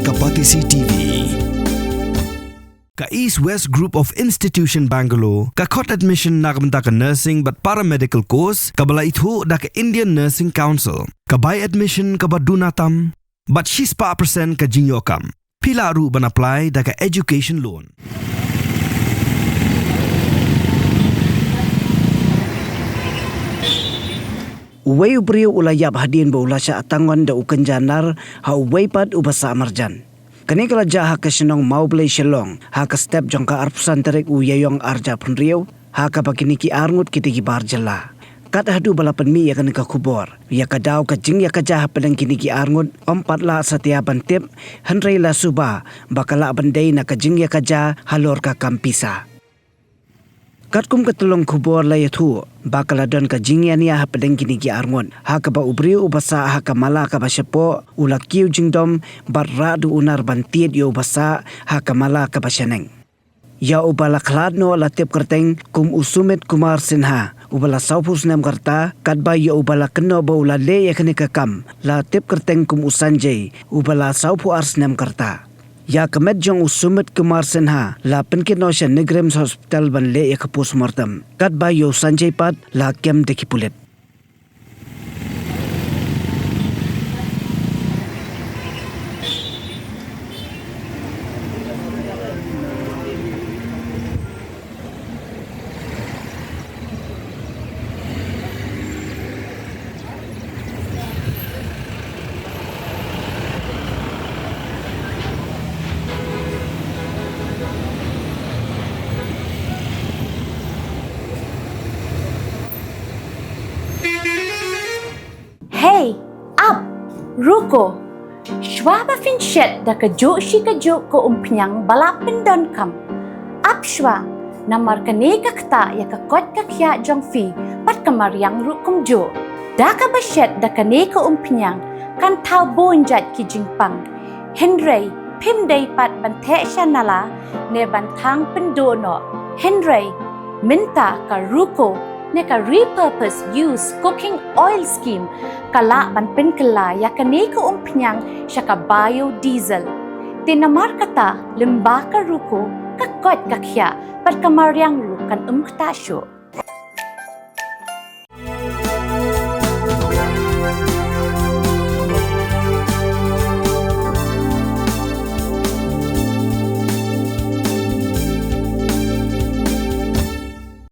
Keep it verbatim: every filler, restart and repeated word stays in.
Ka Batesi T V. Ka East West Group of Institution Bangalore ka khot admission na ka bynta ka nursing bad paramedical course kaba la ithuh da ka Indian Nursing Council. Ka bai admission kaba duna tam bad shispah percent ka jingïoh kam. Phi lah ruh ban apply da ka education loan. Uwei u briew u la ïap hadien ba u la shah tangon da u kynja nar ha uwei pat uba sah marjan. Kane ka la jia ha ka shnong Mawblei Shillong ha ka step jong ka arphew san tarik u Ïaïong arhajar arphew hynriew, ha kaba kine ki arngut ki dei ki bar jylla. Kat haduh ba la pynmih ïa kane ka khubor, ïa ka daw ka jingïakajia hapdeng kine ki arngut ym pat lah satia ban tip, hynrei la suba ba ka lah ban dei na ka jingïakajia halor ka kam pisa. Katkum ka tyllong khubor la ïathuh ba ka la don ka jingïania hapdeng kine ki arngut, ha kaba u briew uba sah ha ka mala kaba shapoh u la kiew jingdom bad rah da u nar ban tied ïa uba sah ha ka mala kaba shaneng. Ïa uba la khlad noh la tip kyrteng kum u Sumit Kumar Sinha, uba la sawphew snem ka rta, katba ïa uba la kynnoh ba u la leh ïa kane ka kam la tip kyrteng kum u Sanjay, uba la sawphew ar snem ka rta. Ïa ka met jong u Sumit Kumar Sinha la pynkynnoh sha NEIGRIHMS Hospital ban leh ïa ka postmortem, katba ïa u Sanjay pat la kem da ki pulit. Hei, ap, ruko. Shwa ba phin shet da kajuh shi kajuh ka umphniang ba la pyndonkam, ap shwa, namar kane ka ktah ïa ka koit ka khiah jong phi bad ka mariang ruh kumjuh. Da kaba shet da kane ka umphniang kan thaw bun jait ki jingpang. Hynrei phim dei pat ban theh sha nala ne ban thang pynduh noh. Hynrei mynta ka ruko ne ka repurpose use cooking oil scheme ka lah ban pynkylla ïa kane ka umphniang sha ka biodiesel. Te namar kata lyngba ka ruko ka koit ka khiah bad ka mariang ruh kan ym ktah shuh.